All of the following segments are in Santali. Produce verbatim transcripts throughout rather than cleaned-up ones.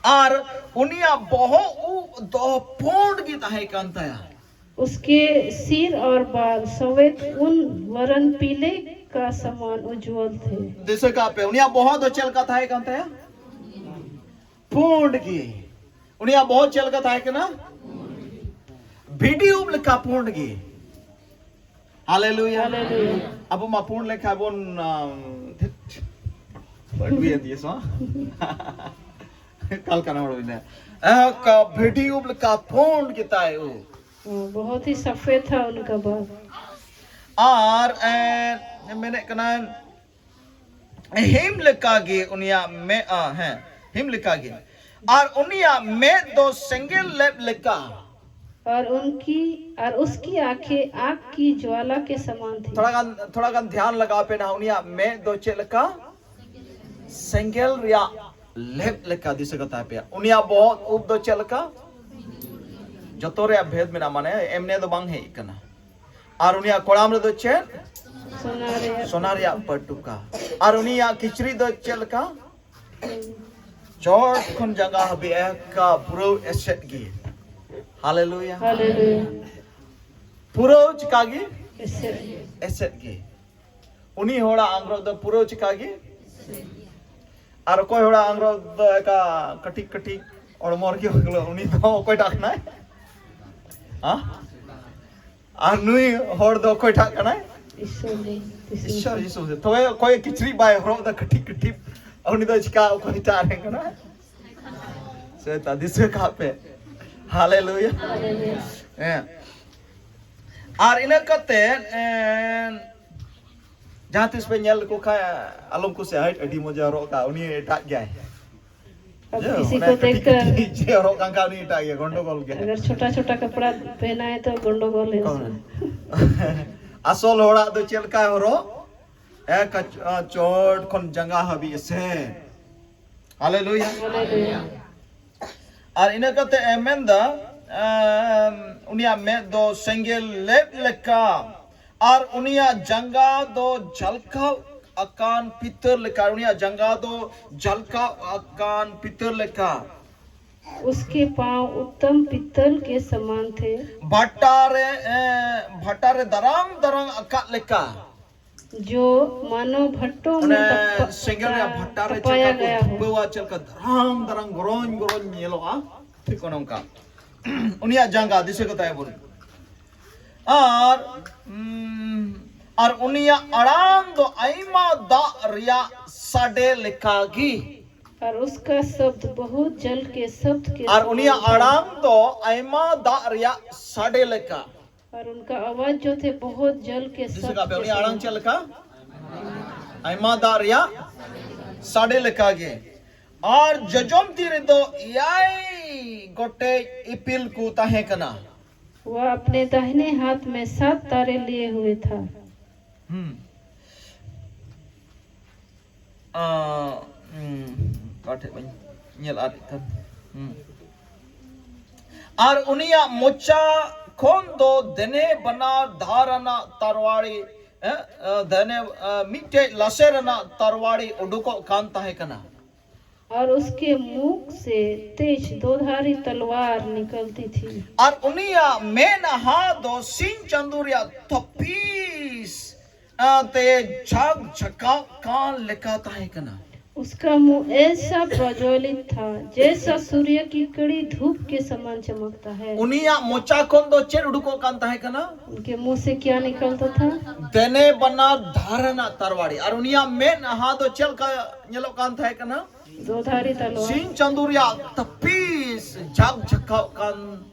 ᱟᱨ ᱩᱱᱤᱭᱟᱜ ᱵᱚᱦᱚᱜ ᱩᱵ ᱫᱚ ᱯᱩᱸᱰ ᱜᱮ ᱛᱟᱦᱮᱸ ᱠᱟᱱ ᱛᱟᱭᱟ᱾ उसके सिर और बाल सफेद ऊन वरन पीले का समान उज्ज्वल थे। ᱫᱤᱥᱟᱹ ᱠᱟᱜ ᱯᱮ, ᱩᱱᱤᱭᱟᱜ ᱵᱚᱦᱚᱜ ᱫᱚ ᱪᱮᱫ ᱞᱮᱠᱟ ᱛᱟᱦᱮᱸ ᱠᱟᱱ ᱛᱟᱭᱟ? ᱯᱩᱸᱰ ᱜᱮ᱾ ᱩᱱᱤᱭᱟᱜ ᱵᱚᱦᱚᱜ ᱪᱮᱫ ᱞᱮᱠᱟ ᱛᱟᱦᱮᱸ ᱠᱟᱱᱟ? ᱵᱷᱤᱰᱤ ᱩᱵ ᱞᱮᱠᱟ ᱯᱩᱸᱰ ᱜᱮ᱾ ᱦᱟᱞᱮᱞᱩᱭᱟ᱾ ᱦᱟᱞᱮᱞᱩᱭᱟ᱾ ᱟᱵᱚ ᱢᱟ ᱯᱩᱸᱰ ᱞᱮᱠᱷᱟᱱ ᱵᱚᱱ, ᱟᱢ, ᱫᱷᱤᱴ, ᱟᱹᱰᱩᱭᱮᱱ ᱫᱤᱭᱮ ᱥᱚ᱾ ᱠᱟᱞ ᱠᱟᱱᱟ ᱦᱚᱲ ᱢᱮᱱᱟ᱾ ᱮᱦᱚᱵ ᱠᱟ ᱵᱷᱤᱰᱤ ᱩᱵ ᱞᱮᱠᱟ ᱯᱩᱸᱰ ᱜᱮᱛᱟᱭ ᱩᱵ᱾ हाँ, बहुत ही सफेद था उनका बाल। ᱟᱨ, ᱮ, ᱢᱮᱱᱮᱫ ᱠᱟᱱᱟ, ᱦᱤᱢ ᱞᱮᱠᱟᱜᱮ ᱩᱱᱤᱭᱟᱜ ᱢᱮᱫ, ᱟ, ᱦᱮᱸ, ᱦᱤᱢ ᱞᱮᱠᱟᱜᱮ᱾ ᱟᱨ ᱩᱱᱤᱭᱟᱜ ᱢᱮᱫ ᱫᱚ ᱥᱮᱸᱜᱮᱞ ᱞᱮᱵ ᱞᱮᱠᱟ᱾ और उनकी और उसकी आंखें आग की ज्वाला के समान थी। ᱛᱷᱚᱲᱟ ᱜᱟᱱ, ᱛᱷᱚᱲᱟ ᱜᱟᱱ ᱫᱷᱮᱭᱟᱱ ᱞᱟᱜᱟᱣ ᱯᱮ ᱱᱟᱦᱟᱜ, ᱩᱱᱤᱭᱟᱜ ᱢᱮᱫ ᱫᱚ ᱪᱮᱫ ᱞᱮᱠᱟ? ᱥᱮᱸᱜᱮᱞ ᱨᱮᱭᱟᱜ ᱞᱮᱵ ᱞᱮᱠᱟ ᱫᱤᱥᱟᱹ ᱠᱟᱛᱟ ᱯᱮᱭᱟ᱾ ᱩᱱᱤᱭᱟᱜ ᱵᱚᱦᱚᱜ ᱩᱵ ᱫᱚ ᱪᱮᱫ ᱞᱮᱠᱟ? ᱡᱚᱛᱚ ᱨᱮᱭᱟᱜ ᱵᱷᱮᱫ ᱢᱮᱱᱟᱜᱼᱟ, ᱢᱟᱱᱮ ᱮᱢᱱᱮ ᱫᱚ ᱵᱟᱝ ᱦᱮᱡ ᱠᱟᱱᱟ᱾ ᱟᱨ ᱩᱱᱤᱭᱟᱜ ᱠᱚᱲᱟᱢ ᱨᱮᱫᱚ ᱪᱮᱫ? ᱥᱚᱱᱟ ᱨᱮᱭᱟᱜ ᱥᱚᱱᱟ ᱨᱮᱭᱟᱜ ᱯᱟᱹᱴᱩᱠᱟ᱾ ᱟᱨ ᱩᱱᱤᱭᱟᱜ ᱠᱤᱪᱨᱤᱡ ᱫᱚ ᱪᱮᱫ ᱞᱮᱠᱟ? ᱪᱚᱴ ᱠᱷᱚᱱ ᱡᱟᱸᱜᱟ ᱦᱟᱹᱵᱤᱡ ᱮᱠᱟ ᱯᱩᱨᱟᱹ ᱮᱥᱮᱫ ᱜᱮ᱾ ᱦᱟᱞᱮᱞᱩᱭᱟ᱾ हालेलुया। ᱯᱩᱨᱟᱹ ᱪᱤᱠᱟ ᱜᱮ? ᱮᱥᱮᱫ᱾ ᱮᱥᱮᱫ ᱜᱮ᱾ ᱩᱱᱤ ᱦᱚᱲᱟᱜ ᱟᱝᱨᱚᱵ ᱫᱚ ᱯᱩᱨᱟᱹ ᱪᱤᱠᱟ ᱜᱮ? ᱟᱨ ᱚᱠᱚᱭ ᱦᱚᱲᱟᱜ ᱟᱝᱨᱚᱵ ᱫᱚ ᱮᱠᱟ ᱠᱟᱹᱴᱤᱡ ᱠᱟᱹᱴᱤᱡ ᱦᱚᱲᱢᱚ ᱨᱮᱜᱮ ᱵᱚᱞᱚ? ᱩᱱᱤ ᱫᱚ ᱚᱠᱚᱭᱴᱟᱜ ᱠᱟᱱᱟᱭ? ᱦᱟ? ᱟᱨ ᱱᱩᱭ ᱦᱚᱲ ᱫᱚ ᱚᱠᱚᱭᱴᱟᱜ ᱠᱟᱱᱟᱭ? ईश्वर ने। ᱤᱥᱥᱚᱨ ᱡᱤᱥᱩ ᱢᱟᱥᱤ᱾ ᱛᱚᱵᱮ ᱚᱠᱚᱭ ᱠᱤᱪᱨᱤᱡ ᱵᱟᱭ ᱦᱚᱨᱚᱜ ᱮᱫᱟ ᱠᱟᱹᱴᱤᱡ ᱠᱟᱹᱴᱤᱡ, ᱩᱱᱤ ᱫᱚ ᱪᱤᱠᱟ ᱚᱠᱚᱭᱴᱟᱜ ᱨᱮ ᱠᱟᱱᱟᱭ? ᱥᱮ ᱛᱟ ᱫᱤᱥᱟᱹ ᱠᱟᱜ ᱯᱮ᱾ ᱦᱟᱞᱮᱞᱩᱭᱟ᱾ हालेलुया। ᱦᱮᱸ᱾ ᱟᱨ ᱤᱱᱟᱹ ᱠᱟᱛᱮ, ᱮᱸ, ᱡᱟᱦᱟᱸ ᱛᱤᱥ ᱯᱮ ᱧᱮᱞ ᱞᱮᱠᱚ ᱠᱷᱟᱱ ᱟᱞᱚᱢ ᱠᱩᱥᱤᱭᱟᱜᱼᱟ, "ᱦᱟᱹᱴ, ᱟᱹᱰᱤ ᱢᱚᱡᱟ ᱦᱚᱨᱚᱜ ᱠᱟᱜ, ᱩᱱᱤ ᱮᱴᱟᱜ ᱜᱮᱭᱟᱭ᱾" अब ᱡᱮ, किसी ᱚᱱᱮ को ᱠᱟᱹᱴᱤᱡ देखकर ᱠᱟᱹᱴᱤᱡ ᱡᱮ ᱦᱚᱨᱚᱜ ᱠᱟᱱ ᱠᱷᱟᱱ ᱩᱱᱤ ᱮᱴᱟᱜ ᱜᱮᱭᱟ, ᱜᱚᱱᱰᱚᱜᱳᱞ ᱜᱮᱭᱟ᱾ अगर छोटा छोटा कपड़ा पहना है तो गंडगोल है ᱠᱚᱢ᱾ उसमें। ᱟᱥᱚᱞ ᱦᱚᱲᱟᱜ ᱫᱚ ᱪᱮᱫ ᱞᱮᱠᱟᱭ ᱦᱚᱨᱚᱜ? ᱮᱠ ᱪᱚᱴ ᱠᱷᱚᱱ ᱡᱟᱸᱜᱟ ᱦᱟᱹᱵᱤᱡ ᱮᱥᱮᱫ᱾ ᱦᱟᱞᱮᱞᱩᱭᱟ᱾ हालेलुया। ᱟᱨ ᱤᱱᱟᱹ ᱠᱟᱛᱮ ᱮ ᱢᱮᱱᱫᱟ, ᱮᱢ, ᱩᱱᱤᱭᱟᱜ ᱢᱮᱫ ᱫᱚ ᱥᱮᱸᱜᱮᱞ ᱞᱮᱵ ᱞᱮᱠᱟ, ᱟᱨ ᱩᱱᱤᱭᱟᱜ ᱡᱟᱸᱜᱟ ᱫᱚ ᱡᱷᱟᱞᱠᱟᱣ ᱟᱠᱟᱱ ᱯᱤᱛᱟᱹᱨ ᱞᱮᱠᱟ, ᱩᱱᱤᱭᱟᱜ ᱡᱟᱸᱜᱟ ᱫᱚ ᱡᱷᱟᱞᱠᱟᱣ ᱟᱠᱟᱱ ᱯᱤᱛᱟᱹᱨ ᱞᱮᱠᱟ᱾ उसके पांव उत्तम पीतल के समान थे, ᱵᱷᱟᱴᱟ ᱨᱮ ᱮ, ᱵᱷᱟᱴᱟ ᱨᱮ ᱫᱟᱨᱟᱝ ᱫᱟᱨᱟᱝ ᱟᱠᱟᱫ ᱞᱮᱠᱟ᱾ जो मानो भट्टों ᱚᱱᱮ में तप, ᱥᱮᱸᱜᱮᱞ ᱨᱮᱭᱟᱜ ᱵᱷᱟᱴᱟ ᱨᱮ तपाया ᱪᱮᱫ ᱞᱮᱠᱟ गया ᱠᱚ हो। ᱫᱷᱩᱯᱟᱹᱣᱟ, ᱪᱮᱫ ᱞᱮᱠᱟ ᱫᱟᱨᱟᱝ ᱫᱟᱨᱟᱝ ᱜᱚᱨᱚᱧ ᱜᱚᱨᱚᱧ ᱧᱮᱞᱚᱜᱼᱟ, ᱴᱷᱤᱠ ᱚᱱᱮ ᱚᱱᱠᱟ᱾ ᱩᱱᱤᱭᱟᱜ ᱡᱟᱸᱜᱟ ᱫᱤᱥᱟᱹ ᱠᱟᱛᱟᱭ ᱵᱚᱱ᱾ ᱟᱨ ᱩᱢ, ᱟᱨ ᱩᱱᱤᱭᱟᱜ ᱟᱲᱟᱝ ᱫᱚ ᱟᱭᱢᱟ ᱫᱟᱜ ᱨᱮᱭᱟᱜ ᱥᱟᱰᱮ ᱞᱮᱠᱟ ᱜᱮ᱾ और उसका शब्द बहुत जल के शब्द के ᱟᱨ समान ᱩᱱᱤᱭᱟᱜ था। ᱟᱲᱟᱝ ᱫᱚ ᱟᱭᱢᱟ ᱫᱟᱜ ᱨᱮᱭᱟᱜ ᱥᱟᱰᱮ ᱞᱮᱠᱟ᱾ और उनका आवाज जो थे बहुत जल के ᱫᱤᱥᱟᱹ शब्द ᱠᱟᱜ ᱯᱮ, के ᱩᱱᱤᱭᱟᱜ ᱟᱲᱟᱝ समान। ᱪᱮᱫ ᱞᱮᱠᱟ? ᱟᱭᱢᱟ ᱫᱟᱜ ᱨᱮᱭᱟᱜ ᱥᱟᱰᱮ ᱞᱮᱠᱟ ᱜᱮ᱾ ᱟᱨ ᱡᱚᱡᱚᱢ ᱛᱤ ᱨᱮᱫᱚ ᱮᱭᱟᱭ ᱜᱚᱴᱮᱡ ᱤᱯᱤᱞ ᱠᱚ ᱛᱟᱦᱮᱸ ᱠᱟᱱᱟ᱾ वह अपने दाहिने हाथ में सात तारे लिए हुए था। ᱦᱩᱸ᱾ ᱟ, ᱦᱩᱸ, ᱚᱠᱟ ᱴᱷᱮᱡ ᱵᱟᱹᱧ ᱧᱮᱞ ᱟᱫ ᱠᱟᱱ᱾ ᱦᱩᱸ᱾ ᱟᱨ ᱩᱱᱤᱭᱟᱜ ᱢᱚᱪᱟ ᱠᱷᱚᱱ ᱫᱚ ᱫᱮᱱᱮ ᱵᱟᱱᱟᱨ ᱫᱷᱟᱨ ᱟᱱᱟᱜ ᱛᱟᱨᱣᱟᱲᱤ, ᱮ, ᱮ, ᱫᱮᱱᱮ, ᱮ, ᱢᱤᱫᱴᱮᱡ ᱞᱟᱥᱮᱨ ᱟᱱᱟᱜ ᱛᱟᱨᱣᱟᱲᱤ ᱩᱰᱩᱠᱚᱜ ᱠᱟᱱ ᱛᱟᱦᱮᱸ ᱠᱟᱱᱟ᱾ और उसके मुख से तेज दोधारी तलवार निकलती थी। ᱟᱨ ᱩᱱᱤᱭᱟᱜ ᱢᱮᱫᱦᱟ ᱫᱚ ᱥᱤᱧ ᱪᱟᱸᱫᱳ ᱨᱮᱭᱟᱜ ᱛᱟᱹᱯᱤᱥ, ᱟ, ᱛᱮ ᱡᱷᱟᱜ ᱡᱷᱟᱠᱟᱣ ᱠᱟᱱ ᱞᱮᱠᱟ ᱛᱟᱦᱮᱸ ᱠᱟᱱᱟ᱾ उसका मुंह ऐसा प्रज्वलित था, जैसा सूर्य की कड़ी धूप के समान चमकता है। ᱩᱱᱤᱭᱟᱜ ᱢᱚᱪᱟ ᱠᱷᱚᱱ ᱫᱚ ᱪᱮᱫ ᱩᱰᱩᱠᱚᱜ ᱠᱟᱱ ᱛᱟᱦᱮᱸ ᱠᱟᱱᱟ? उनके मुंह से क्या निकलता था? ᱫᱮᱱᱮ ᱵᱟᱱᱟᱨ ᱫᱷᱟᱨ ᱨᱮᱱᱟᱜ ᱛᱟᱨᱣᱟᱲᱤ᱾ ᱟᱨ ᱩᱱᱤᱭᱟᱜ ᱢᱮᱫᱦᱟ ᱫᱚ ᱪᱮᱫ ᱞᱮᱠᱟ ᱧᱮᱞᱚᱜ ᱠᱟᱱ ᱛᱟᱦᱮᱸ ᱠᱟᱱᱟ? दोधारी तलवार। ᱥᱤᱧ ᱪᱟᱸᱫᱳ ᱨᱮᱭᱟᱜ ᱛᱟᱹᱯᱤᱥ ᱡᱷᱟᱜ ᱡᱷᱟᱠᱟᱣ ᱠᱟᱱ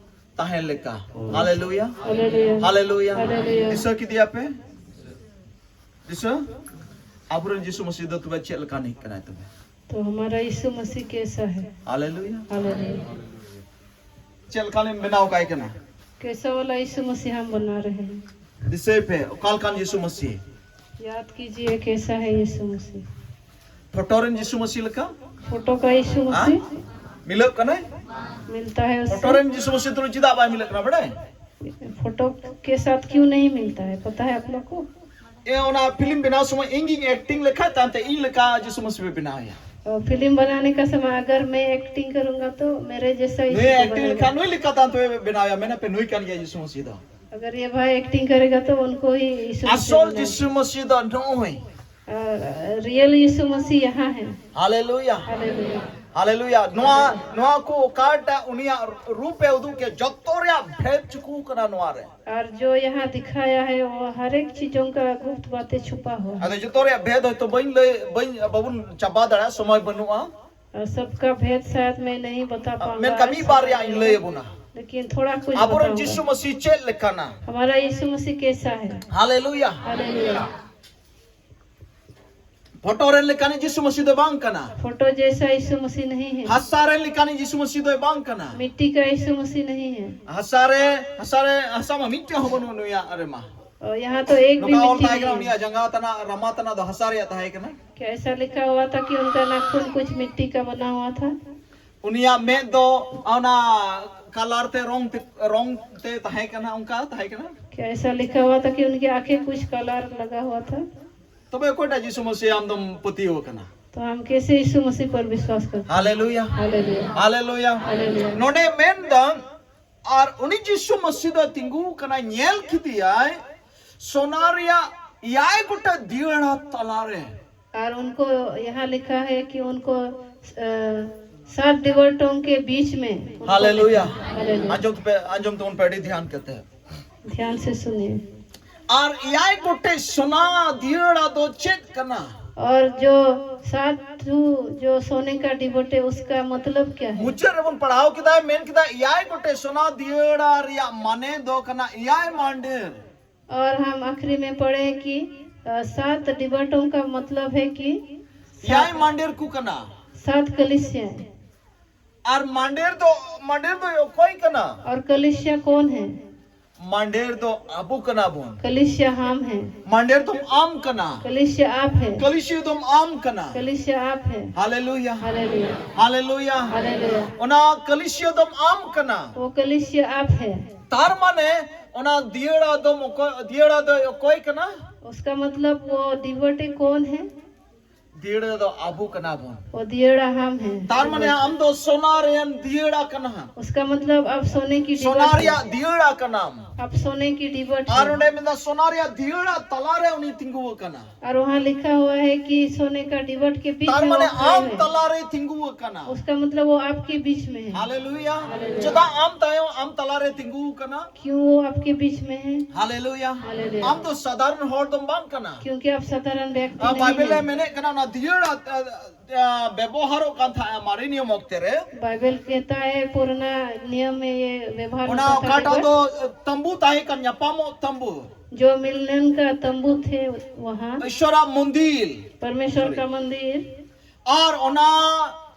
ᱛᱟᱦᱮᱸ ᱞᱮᱠᱟ᱾ ᱦᱟᱞᱮᱞᱩᱭᱟ, हालेलुया। ᱦᱟᱞᱮᱞᱩᱭᱟ᱾ ᱦᱟᱞᱮᱞᱩᱭᱟ᱾ ᱫᱤᱥᱟᱹ ᱠᱮᱫᱮᱭᱟ ᱯᱮ? ᱫᱤᱥᱟᱹ? ᱟᱵᱚᱨᱮᱱ ᱡᱤᱥᱩ ᱢᱟᱹᱥᱤ ᱫᱚ ᱛᱚᱵᱮ ᱪᱮᱫ ᱞᱮᱠᱟᱱᱤᱡ ᱠᱟᱱᱟᱭ ᱛᱚᱵᱮ? तो हमारा यीशु मसीह कैसा है? ᱦᱟᱞᱮᱞᱩᱭᱟ᱾ हालेलुया। ᱪᱮᱫ ᱞᱮᱠᱟᱱᱮᱢ ᱵᱮᱱᱟᱣ ᱠᱟᱭ ᱠᱟᱱᱟ? कैसा वाला यीशु मसीह हम बना रहे हैं? ᱫᱤᱥᱟᱹᱭ ᱯᱮ, ᱚᱠᱟ ᱞᱮᱠᱟᱱ ᱡᱤᱥᱩ ᱢᱟᱹᱥᱤ? याद कीजिए, कैसा है यीशु मसीह? ᱯᱷᱳᱴᱳ ᱨᱮᱱ ᱡᱤᱥᱩ ᱢᱟᱹᱥᱤ ᱞᱮᱠᱟ? फोटो का यीशु ᱦᱟ? मसीह ᱢᱤᱞᱟᱹᱜ ᱠᱟᱱᱟᱭ? मिलता है ᱯᱷᱳᱴᱳ उससे? ᱨᱮᱱ ᱡᱤᱥᱩ ᱢᱟᱹᱥᱤ ᱛᱩᱞᱩᱡ ᱪᱮᱫᱟᱜ ᱵᱟᱭ ᱢᱤᱞᱟᱹᱜ ᱠᱟᱱᱟ ᱵᱟᱲᱟᱭ? फोटो के साथ क्यों नहीं मिलता है, पता है आप लोग को? ᱮ, ᱚᱱᱟ ᱯᱷᱤᱞᱢ ᱵᱮᱱᱟᱣ ᱥᱚᱢᱚᱭ ᱤᱧ ᱜᱤᱧ ᱮᱠᱴᱤᱝ ᱞᱮᱠᱷᱟᱡ, ᱛᱟᱭᱚᱢᱛᱮ ᱤᱧ ᱞᱮᱠᱟ ᱡᱤᱥᱩ ᱢᱟᱹᱥᱤ ᱯᱮ ᱵᱮᱱᱟᱣ ᱮᱭᱟ᱾ और फिल्म बनाने का समय अगर मैं एक्टिंग करूंगा तो मेरे जैसा यीशु ᱱᱩᱭ को ᱮᱠᱴᱤᱝ बनाएगा। ᱞᱮᱠᱷᱟᱱ ᱱᱩᱭ ᱞᱮᱠᱟ ᱛᱟᱭᱚᱢᱛᱮ ᱯᱮ ᱵᱮᱱᱟᱣ ᱮᱭᱟ, ᱢᱮᱱᱟ ᱯᱮ ᱱᱩᱭ ᱠᱟᱱ ᱜᱮᱭᱟ ᱡᱤᱥᱩ ᱢᱟᱹᱥᱤ ᱫᱚ᱾ अगर ये भाई एक्टिंग करेगा तो उनको ही यीशु मसीह ᱟᱥᱚᱞ बनाएगा। ᱡᱤᱥᱩ ᱢᱟᱹᱥᱤ ᱫᱚ ᱱᱚᱜᱼᱚᱭ᱾ और रियल यीशु मसीह यहाँ है। ᱦᱟᱞᱮᱞᱩᱭᱟ᱾ हालेलुया। ᱦᱟᱞᱮᱞᱩᱭᱟ᱾ ᱱᱚᱣᱟ, ᱱᱚᱣᱟ ᱠᱚ ᱚᱠᱟᱴᱟᱜ ᱩᱱᱤᱭᱟᱜ ᱨᱩᱯ ᱮ ᱩᱫᱩᱜ ᱠᱮᱫ, ᱡᱚᱛᱚ ᱨᱮᱭᱟᱜ ᱵᱷᱮᱫ ᱪᱩᱠᱩ ᱠᱟᱱᱟ ᱱᱚᱣᱟ ᱨᱮ᱾ और जो यहाँ दिखाया है वो हर एक चीजों का गुप्त बातें छुपा हुआ है। ᱟᱫᱚ ᱡᱚᱛᱚ ᱨᱮᱭᱟᱜ ᱵᱷᱮᱫ ᱦᱚᱭᱛᱳ ᱵᱟᱹᱧ ᱞᱟᱹᱭ, ᱵᱟᱹᱧ, ᱵᱟᱵᱚᱱ ᱪᱟᱵᱟ ᱫᱟᱲᱮᱭᱟᱜᱼᱟ, ᱥᱚᱢᱚᱭ ᱵᱟᱹᱱᱩᱜᱼᱟ᱾ और सबका भेद शायद मैं नहीं बता पाऊंगा, ᱢᱮᱱᱠᱷᱟᱱ ᱢᱤᱫ ᱵᱟᱨ ᱨᱮᱭᱟᱜ ᱤᱧ ᱞᱟᱹᱭ ᱟᱵᱚᱱᱟ᱾ लेकिन थोड़ा कुछ ᱟᱵᱚᱨᱮᱱ बताऊंगा। ᱡᱤᱥᱩ ᱢᱟᱹᱥᱤ ᱪᱮᱫ ᱞᱮᱠᱟᱱᱟ? हमारा यीशु मसीह कैसा है? ᱦᱟᱞᱮᱞᱩᱭᱟ᱾ हालेलुया। ᱯᱷᱳᱴᱳ ᱨᱮᱱ ᱞᱮᱠᱟᱱᱤᱡ ᱡᱤᱥᱩ ᱢᱟᱹᱥᱤ ᱫᱚ ᱵᱟᱝ ᱠᱟᱱᱟ᱾ फोटो जैसा यीशु मसीह नहीं है। ᱦᱟᱥᱟ ᱨᱮᱱ ᱞᱮᱠᱟᱱᱤᱡ ᱡᱤᱥᱩ ᱢᱟᱹᱥᱤ ᱫᱚᱭ ᱵᱟᱝ ᱠᱟᱱᱟ᱾ मिट्टी का यीशु मसीह नहीं है। ᱦᱟᱥᱟ ᱨᱮ, ᱦᱟᱥᱟ ᱨᱮ, ᱦᱟᱥᱟ ᱢᱟ ᱢᱤᱫᱴᱮᱱ ᱦᱚᱸ ᱵᱟᱹᱱᱩᱜ ᱱᱩᱭᱟᱜ ᱨᱮᱢᱟ᱾ और यहाँ तो एक भी ᱱᱚᱝᱠᱟ ᱚᱞ मिट्टी ᱛᱟᱦᱮᱸ ᱠᱟᱱᱟ, नहीं है। ᱩᱱᱤᱭᱟᱜ ᱡᱟᱸᱜᱟ ᱛᱟᱱᱟᱜ, ᱨᱟᱢᱟ ᱛᱟᱱᱟᱜ ᱫᱚ ᱦᱟᱥᱟ ᱨᱮᱭᱟᱜ ᱛᱟᱦᱮᱸ ᱠᱟᱱᱟ᱾ क्या ऐसा लिखा हुआ था कि उनका नाखून कुछ मिट्टी का बना हुआ था? ᱩᱱᱤᱭᱟᱜ ᱢᱮᱫ ᱫᱚ ᱚᱱᱟ ᱠᱟᱞᱟᱨ ᱛᱮ, ᱨᱚᱝ ᱛᱮ, ᱨᱚᱝ ᱛᱮ ᱛᱟᱦᱮᱸ ᱠᱟᱱᱟ, ᱚᱱᱠᱟ ᱛᱟᱦᱮᱸ ᱠᱟᱱᱟ᱾ क्या ऐसा लिखा हुआ था कि उनकी आंखें कुछ कलर लगा हुआ था? ᱛᱚᱵᱮ ᱚᱠᱚᱭᱴᱟᱜ ᱡᱤᱥᱩ ᱢᱟᱹᱥᱤ ᱟᱢ ᱫᱚᱢ ᱯᱟᱹᱛᱭᱟᱹᱣ ᱟᱠᱟᱱᱟ? तो हम कैसे यीशु मसीह पर विश्वास करते हैं? ᱦᱟᱞᱮᱞᱩᱭᱟ᱾ हालेलुया। ᱦᱟᱞᱮᱞᱩᱭᱟ᱾ ᱦᱟᱞᱮᱞᱩᱭᱟ᱾ ᱱᱚᱰᱮ ᱢᱮᱱᱫᱟ, ᱟᱨ ᱩᱱᱤ ᱡᱤᱥᱩ ᱢᱟᱹᱥᱤ ᱫᱚ ᱛᱤᱸᱜᱩ ᱠᱟᱱᱟᱭ, ᱧᱮᱞ ᱠᱮᱫᱮᱭᱟᱭ, ᱥᱚᱱᱟ ᱨᱮᱭᱟᱜ ᱮᱭᱟᱭ ᱜᱚᱴᱮᱡ ᱫᱤᱭᱟᱹᱲᱟ ᱛᱟᱞᱟᱨᱮ᱾ और उनको यहाँ लिखा है कि उनको अ, सात दीवारों के बीच में उनको ᱦᱟᱞᱮᱞᱩᱭᱟ᱾ लिखा। हालेलुया। ᱟᱸᱡᱚᱢ ᱯᱮ, ᱟᱸᱡᱚᱢ ᱛᱟᱵᱚᱱ ᱯᱮ ᱟᱹᱰᱤ ᱫᱷᱮᱭᱟᱱ ᱠᱟᱛᱮ᱾ ध्यान से सुनिए। ᱟᱨ ᱮᱭᱟᱭ ᱜᱚᱴᱮᱡ ᱥᱚᱱᱟ ᱫᱤᱭᱟᱹᱲᱟ ᱫᱚ ᱪᱮᱫ ᱠᱟᱱᱟ? और जो सात ठू जो सोने का डिबोटे, उसका मतलब क्या है? ᱢᱩᱪᱟᱹᱫ ᱨᱮᱵᱚᱱ ᱯᱟᱲᱦᱟᱣ ᱠᱮᱫᱟ, ᱢᱮᱱ ᱠᱮᱫᱟ ᱮᱭᱟᱭ ᱜᱚᱴᱮᱡ ᱥᱚᱱᱟ ᱫᱤᱭᱟᱹᱲᱟ ᱨᱮᱭᱟᱜ ᱢᱟᱱᱮ ᱫᱚ ᱠᱟᱱᱟ ᱮᱭᱟᱭ ᱢᱟᱱᱰᱮᱨ᱾ और हम आखिरी में पढ़े कि अ, सात डिबोटों का मतलब है कि ᱮᱭᱟᱭ ᱢᱟᱱᱰᱮᱨ ᱠᱚ ᱠᱟᱱᱟ᱾ सात कलीसिया। ᱟᱨ ᱢᱟᱱᱰᱮᱨ ᱫᱚ, ᱢᱟᱱᱰᱮᱨ ᱫᱚ ᱚᱠᱚᱭ ᱠᱟᱱᱟ? और कलीसिया कौन है? ᱢᱟᱱᱰᱮᱨ ᱫᱚ ᱟᱵᱚ ᱠᱟᱱᱟ ᱵᱚᱱ᱾ कलीसिया हम हैं। ᱢᱟᱱᱰᱮᱨ ᱫᱚᱢ ᱟᱢ ᱠᱟᱱᱟ᱾ कलीसिया आप है। ᱠᱟᱹᱞᱤᱥᱤᱭᱟᱹ ᱫᱚᱢ ᱟᱢ ᱠᱟᱱᱟ᱾ कलीसिया आप है। ᱦᱟᱞᱮᱞᱩᱭᱟ᱾ हालेलुया। ᱦᱟᱞᱮᱞᱩᱭᱟ᱾ हालेलुया। ᱚᱱᱟ ᱠᱟᱹᱞᱤᱥᱤᱭᱟᱹ ᱫᱚᱢ ᱟᱢ ᱠᱟᱱᱟ᱾ वो कलीसिया आप है। ᱛᱟᱨ ᱢᱟᱱᱮ ᱚᱱᱟ ᱫᱤᱭᱟᱹᱲᱟ ᱫᱚᱢ ᱚᱠᱚᱭ, ᱫᱤᱭᱟᱹᱲᱟ ᱫᱚ ᱚᱠᱚᱭ ᱠᱟᱱᱟ? उसका मतलब वो दिवटे कौन है? ᱫᱤᱭᱟᱹᱲᱟ ᱫᱚ ᱟᱵᱚ ᱠᱟᱱᱟ ᱵᱚᱱ᱾ वो दियड़ा हम हैं। ᱛᱟᱨ ᱢᱟᱱᱮ ᱟᱢ ᱫᱚ ᱥᱚᱱᱟ ᱨᱮᱱ ᱫᱤᱭᱟᱹᱲᱟ ᱠᱟᱱᱟ᱾ उसका मतलब आप सोने की ᱥᱚᱱᱟ डिबट ᱨᱮᱭᱟᱜ हैं। ᱫᱤᱭᱟᱹᱲᱟ ᱠᱟᱱᱟᱢ᱾ आप सोने की डिबट ᱟᱨ हैं। ᱚᱸᱰᱮ ᱢᱮᱱᱫᱟ ᱥᱚᱱᱟ ᱨᱮᱭᱟᱜ ᱫᱤᱭᱟᱹᱲᱟ ᱛᱟᱞᱟᱨᱮ ᱩᱱᱤ ᱛᱤᱸᱜᱩ ᱟᱠᱟᱱᱟ᱾ और वहाँ लिखा हुआ है कि सोने का डिबट के बीच ᱛᱟᱨ में ᱢᱟᱱᱮ वो खड़े ᱟᱢ हैं। ᱛᱟᱞᱟᱨᱮ ᱛᱤᱸᱜᱩ ᱟᱠᱟᱱᱟ᱾ उसका मतलब वो आपके बीच में है। ᱦᱟᱞᱮᱞᱩᱭᱟ᱾ ᱦᱟᱞᱮᱞᱩᱭᱟ᱾ ᱪᱮᱫᱟᱜ ᱟᱢ ᱛᱟᱭᱚᱢ ᱟᱢ ᱛᱟᱞᱟᱨᱮ ᱛᱤᱸᱜᱩ ᱟᱠᱟᱱᱟ? क्यों वो आपके बीच में है? ᱦᱟᱞᱮᱞᱩᱭᱟ᱾ ᱦᱟᱞᱮᱞᱩᱭᱟ᱾ ᱟᱢ ᱫᱚ ᱥᱟᱫᱷᱟᱨᱚᱱ ᱦᱚᱲ ᱫᱚᱢ ᱵᱟᱝ ᱠᱟᱱᱟ᱾ क्योंकि आप साधारण व्यक्ति ᱟᱨ नहीं ᱵᱟᱭᱵᱮᱞ ᱮ है। ᱢᱮᱱᱮᱫ ᱠᱟᱱᱟ ᱚᱱᱟ ᱫᱤᱭᱟᱹᱲᱟ ᱟ, ᱟ, ᱵᱮᱵᱚᱦᱟᱨᱚᱜ ᱠᱟᱱ ᱛᱟᱦᱮᱸᱫ ᱢᱟᱨᱮ ᱱᱤᱭᱚᱢ ᱚᱠᱛᱮ ᱨᱮ᱾ बाइबल कहता है पुराना नियम में ये व्यवहार ᱚᱱᱟ होता था ᱚᱠᱟᱴᱟᱜ ᱫᱚ दिवट। ᱛᱟᱢᱵᱩ ᱛᱟᱦᱮᱸ ᱠᱟᱱ ᱧᱟᱯᱟᱢᱚᱜ ᱛᱟᱢᱵᱩ᱾ जो मिलन का तंबू थे वहाँ, ᱤᱥᱚᱨᱟᱜ ᱢᱚᱱᱫᱤᱨ᱾ परमेश्वर का मंदिर। ᱟᱨ ᱚᱱᱟ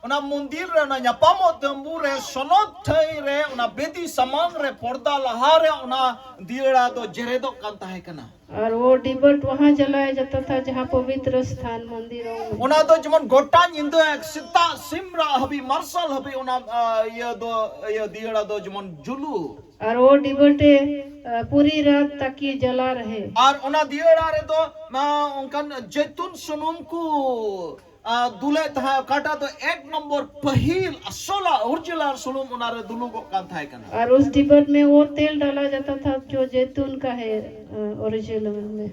ᱚᱱᱟ ᱢᱚᱱᱫᱤᱨ ᱨᱮ ᱚᱱᱟ ᱧᱟᱯᱟᱢᱚᱜ ᱛᱟᱢᱵᱩ ᱨᱮ ᱥᱚᱱᱚᱛ ᱴᱷᱟᱹᱭ ᱨᱮ ᱚᱱᱟ ᱵᱮᱫᱤ ᱥᱟᱢᱟᱝ ᱨᱮ ᱯᱚᱨᱫᱟ ᱞᱟᱦᱟ ᱨᱮ ᱚᱱᱟ ᱫᱤᱭᱟᱹᱲᱟ ᱫᱚ ᱡᱮᱨᱮᱫᱚᱜ ᱠᱟᱱ ᱛᱟᱦᱮᱸ ᱠᱟᱱᱟ᱾ और वो डिबट वहाँ जलाया जाता था जहाँ पवित्र स्थान मंदिरों में। ᱚᱱᱟ ᱫᱚ ᱡᱮᱢᱚᱱ ᱜᱚᱴᱟ ᱧᱤᱫᱟᱹ ᱥᱮᱛᱟᱜ ᱥᱤᱢ ᱨᱟᱜ ᱦᱟᱹᱵᱤᱡ ᱢᱟᱨᱥᱟᱞ ᱦᱟᱹᱵᱤᱡ ᱚᱱᱟ ᱟ, ᱤᱭᱟᱹ ᱫᱚ ᱤᱭᱟᱹ ᱫᱤᱭᱟᱹᱲᱟ ᱫᱚ ᱡᱮᱢᱚᱱ ᱡᱩᱞᱩ᱾ और वो डिबटे अ, पूरी रात तक ये जला रहे। ᱟᱨ ᱚᱱᱟ ᱫᱤᱭᱟᱹᱲᱟ ᱨᱮᱫᱚ ᱟ, ᱚᱱᱠᱟᱱ ᱡᱮᱛᱩᱱ ᱥᱩᱱᱩᱢ ᱠᱚ ᱟ, ᱫᱩᱞᱮᱫ ᱛᱟᱦᱮᱸᱫ, ᱚᱠᱟᱴᱟᱜ ᱫᱚ ᱮᱠ ᱱᱚᱢᱵᱚᱨ ᱯᱟᱹᱦᱤᱞ ᱟᱥᱚᱞᱟᱜ ᱚᱨᱤᱡᱤᱱᱟᱞ ᱥᱩᱱᱩᱢ ᱚᱱᱟ ᱨᱮ ᱫᱩᱞᱩᱜᱚᱜ ᱠᱟᱱ ᱛᱟᱦᱮᱸ ᱠᱟᱱᱟ᱾ और उस डिबट में वो तेल डाला जाता था जो जैतून का है, ओरिजिनल में।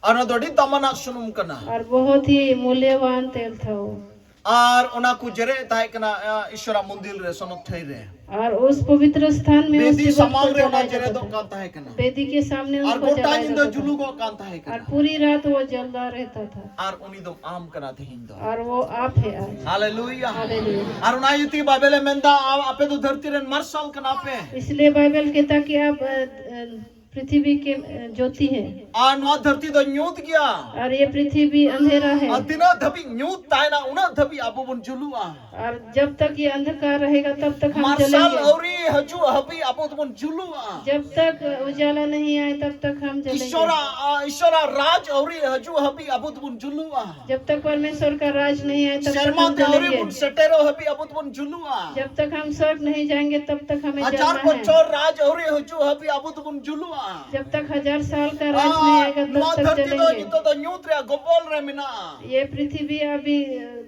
ᱟᱨ ᱚᱱᱟ ᱫᱚ ᱟᱹᱰᱤ ᱫᱟᱢᱟᱱᱟᱜ ᱥᱩᱱᱩᱢ ᱠᱟᱱᱟ᱾ और बहुत ही मूल्यवान तेल था वो। ᱟᱨ ᱚᱱᱟ ᱠᱚ ᱡᱮᱨᱮᱫ ᱛᱟᱦᱮᱸ ᱠᱟᱱᱟ ᱟ, ᱤᱥᱚᱨᱟᱜ ᱢᱚᱱᱫᱤᱨ ᱨᱮ ᱥᱚᱱᱚᱛ ᱴᱷᱟᱹᱭ ᱨᱮ᱾ और उस पवित्र स्थान में उस ᱵᱮᱫᱤ डिबट को ᱥᱟᱢᱟᱝ ᱨᱮ ᱚᱱᱟ जलाया जाता ᱡᱮᱨᱮᱫᱚᱜ था। ᱠᱟᱱ ᱛᱟᱦᱮᱸ ᱠᱟᱱᱟ᱾ वेदी के सामने ᱟᱨ उनको ᱜᱚᱴᱟ जलाया ᱧᱤᱫᱟᱹ जाता था। ᱡᱩᱞᱩᱜᱚᱜ ᱠᱟᱱ ᱛᱟᱦᱮᱸ और ᱠᱟᱱᱟ᱾ पूरी रात वो जलता रहता था। ᱟᱨ ᱩᱱᱤ ᱫᱚ ᱟᱢ ᱠᱟᱱᱟ ᱛᱮᱦᱮᱧ ᱫᱚ᱾ और वो आप है आज। ᱦᱟᱞᱮᱞᱩᱭᱟ᱾ हालेलुया। ᱟᱨ ᱚᱱᱟ ᱤᱭᱟᱹ ᱛᱮᱜᱮ ᱵᱟᱭᱵᱮᱞᱮ ᱢᱮᱱᱫᱟ, ᱟ- ᱟᱯᱮ ᱫᱚ ᱫᱷᱟᱹᱨᱛᱤ ᱨᱮᱱ ᱢᱟᱨᱥᱟᱞ ᱠᱟᱱᱟ ᱯᱮ᱾ इसलिए बाइबल कहता कि आप अ, अ, पृथ्वी के अ, ज्योति है। ᱟᱨ ᱱᱚᱣᱟ ᱫᱷᱟᱹᱨᱛᱤ ᱫᱚ ᱧᱩᱛ ᱜᱮᱭᱟ᱾ और ये पृथ्वी अंधेरा है। ᱟᱨ ᱛᱤᱱᱟᱹᱜ ᱫᱷᱟᱹᱵᱤᱡ ᱧᱩᱛ ᱛᱟᱦᱮᱱᱟ, ᱩᱱᱟᱹᱜ ᱫᱷᱟᱹᱵᱤᱡ ᱟᱵᱚ ᱵᱚᱱ ᱡᱩᱞᱩᱜᱼᱟ᱾ और जब तक ये अंधकार रहेगा तब तक हम ᱢᱟᱨᱥᱟᱞ जलेंगे। ᱟᱹᱣᱨᱤ ᱦᱤᱡᱩᱜ ᱦᱟᱹᱵᱤᱡ ᱟᱵᱚ ᱫᱚᱵᱚᱱ ᱡᱩᱞᱩᱜᱼᱟ᱾ जब तक उजाला नहीं आए तब तक हम जलेंगे। ᱤᱥᱚᱨᱟ ᱟ, ᱤᱥᱚᱨᱟ ᱨᱟᱡᱽ ᱟᱹᱣᱨᱤ ᱦᱤᱡᱩᱜ ᱦᱟᱹᱵᱤᱡ ᱟᱵᱚ ᱫᱚᱵᱚᱱ ᱡᱩᱞᱩᱜᱼᱟ᱾ जब तक परमेश्वर का राज नहीं आए तब तक ᱥᱮᱨᱢᱟ हम ᱛᱮ ᱟᱹᱣᱨᱤ ᱵᱚᱱ जलेंगे। ᱥᱮᱴᱮᱨᱚᱜ ᱦᱟᱹᱵᱤᱡ ᱟᱵᱚ ᱫᱚᱵᱚᱱ ᱡᱩᱞᱩᱜᱼᱟ᱾ जब तक हम स्वर्ग नहीं जाएंगे तब तक हमें ᱦᱟᱡᱟᱨ जलना है। ᱵᱚᱪᱷᱚᱨ ᱨᱟᱡᱽ ᱟᱹᱣᱨᱤ ᱦᱤᱡᱩᱜ ᱦᱟᱹᱵᱤᱡ ᱟᱵᱚ ᱫᱚᱵᱚᱱ ᱡᱩᱞᱩᱜᱼᱟ᱾ जब तक हजार साल का राज नहीं आएगा, तब तक चलेंगे। ᱱᱤᱛᱚᱜ ᱫᱚ ᱧᱩᱛ ᱨᱮᱭᱟᱜ ᱜᱚᱵᱚᱞ ᱨᱮ ᱢᱮᱱᱟᱜᱼᱟ᱾ ये पृथ्वी अभी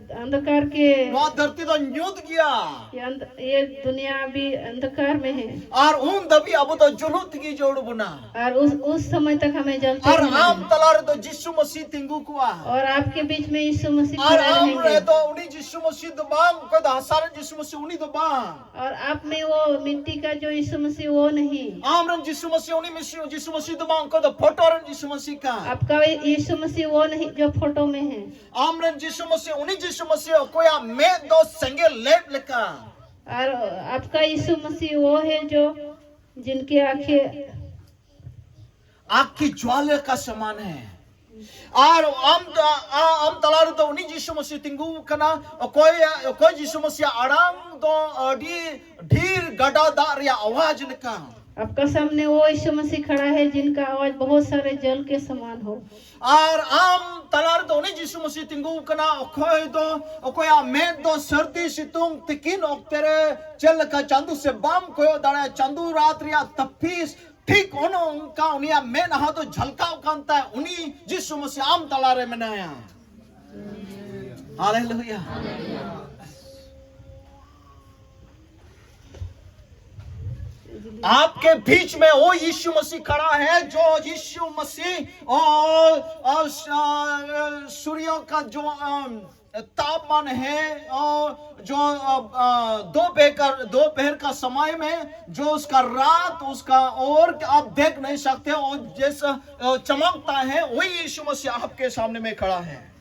अंधकार के, ᱱᱚᱣᱟ ᱫᱷᱟᱹᱨᱛᱤ ᱫᱚ ᱧᱩᱛ ᱜᱮᱭᱟ᱾ ये अंध-, ये दुनिया अभी अंधकार में है। ᱟᱨ ᱩᱱ ᱫᱷᱟᱹᱵᱤᱡ ᱟᱵᱚ ᱫᱚ ᱡᱩᱞᱩᱜ ᱛᱮᱜᱮ ᱡᱟᱹᱨᱩᱲ ᱵᱚᱱᱟ᱾ और उस, उस समय तक हमें जलते रहना है। ᱟᱨ ᱟᱢ ᱛᱟᱞᱟ ᱨᱮᱫᱚ ᱡᱤᱥᱩ ᱢᱟᱹᱥᱤ ᱛᱤᱸᱜᱩ ᱠᱚᱜᱼᱟ᱾ और आपके बीच में यीशु मसीह खड़ा रहेंगे। ᱟᱨ ᱟᱢ ᱨᱮᱫᱚ ᱩᱱᱤ ᱡᱤᱥᱩ ᱢᱟᱹᱥᱤ ᱫᱚ ᱵᱟᱝ, ᱚᱠᱚᱭ ᱫᱚ ᱦᱟᱥᱟ ᱨᱮ ᱡᱤᱥᱩ ᱢᱟᱹᱥᱤ, ᱩᱱᱤ ᱫᱚ ᱵᱟᱝ᱾ और आप में वो मिट्टी का जो यीशु मसीह, वो नहीं। ᱟᱢ ᱨᱮᱱ ᱡᱤᱥᱩ ᱢᱟᱹᱥᱤ, ᱩᱱᱤ ᱢᱤᱥᱤ-, ᱡᱤᱥᱩ ᱢᱟᱹᱥᱤ ᱫᱚ ᱵᱟᱝ, ᱚᱠᱚᱭ ᱫᱚ ᱯᱷᱳᱴᱳ ᱨᱮᱱ ᱡᱤᱥᱩ ᱢᱟᱹᱥᱤ ᱠᱟᱱ᱾ आपका यीशु मसीह वो नहीं जो फोटो में है। ᱟᱢ ᱨᱮᱱ ᱡᱤᱥᱩ ᱢᱟᱹᱥᱤ, ᱩᱱᱤ ᱡᱤᱥᱩ ᱢᱟᱹᱥᱤ ᱚᱠᱚᱭᱟᱜ ᱢᱮᱫ ᱫᱚ ᱥᱮᱸᱜᱮᱞ ᱞᱮᱫ ᱞᱮᱠᱟ᱾ और आपका यीशु मसीह वो है जो जिनकी आंखें आग की ज्वाला का समान है। ᱟᱨ ᱟᱢ, ᱟ-, ᱟᱢ ᱛᱟᱞᱟ ᱨᱮᱫᱚ ᱩᱱᱤ ᱡᱤᱥᱩ ᱢᱟᱹᱥᱤ ᱛᱤᱸᱜᱩ ᱟᱠᱟᱱᱟ, ᱚᱠᱚᱭ, ᱚᱠᱚᱭ ᱡᱤᱥᱩ ᱢᱟᱹᱥᱤᱭᱟᱜ ᱟᱲᱟᱝ ᱫᱚ ᱟᱹᱰᱤ ᱰᱷᱮᱨ ᱜᱟᱰᱟ ᱫᱟᱜ ᱨᱮᱭᱟᱜ ᱟᱣᱟᱡᱽ ᱞᱮᱠᱟ᱾ आपका सामने वो यीशु मसीह खड़ा है जिनका आवाज बहुत सारे जल के समान हो। ᱟᱨ ᱟᱢ ᱛᱟᱞᱟ ᱨᱮᱫᱚ ᱩᱱᱤ ᱡᱤᱥᱩ ᱢᱟᱹᱥᱤ ᱛᱤᱸᱜᱩ ᱟᱠᱟᱱᱟ, ᱚᱠᱚᱭ ᱫᱚ, ᱚᱠᱚᱭᱟᱜ ᱢᱮᱫ ᱫᱚ ᱥᱟᱹᱨᱫᱤ ᱥᱤᱛᱩᱝ ᱛᱤᱠᱤᱱ ᱚᱠᱛᱮ ᱨᱮ ᱪᱮᱫ ᱞᱮᱠᱟ ᱪᱟᱸᱫᱚ ᱥᱮᱫ ᱵᱟᱢ ᱠᱚᱭᱚᱜ ᱫᱟᱲᱮᱭᱟᱜᱼᱟ, ᱪᱟᱸᱫᱚ ᱨᱟᱛ ᱨᱮᱭᱟᱜ ᱛᱟᱹᱯᱤᱥ, ᱴᱷᱤᱠ ᱚᱱᱮ ᱚᱱᱠᱟ ᱩᱱᱤᱭᱟᱜ ᱢᱮᱫᱦᱟ ᱫᱚ ᱡᱷᱟᱞᱠᱟᱣ ᱠᱟᱱ ᱛᱟᱭ᱾ ᱩᱱᱤ ᱡᱤᱥᱩ ᱢᱟᱹᱥᱤ ᱟᱢ ᱛᱟᱞᱟ ᱨᱮ ᱢᱮᱱᱟᱭᱟ᱾ हालेलुया। आपके बीच में वो यीशु मसीह खड़ा है, जो यीशु मसीह और, और, अ, सूर्यों का जो, अ, तापमान है, और जो, अ, अ, दोपहर का, दोपहर का समय में जो उसका रात, उसका और आप देख नहीं सकते, और जैसा, अ, चमकता है, वही यीशु मसीह आपके सामने में खड़ा है।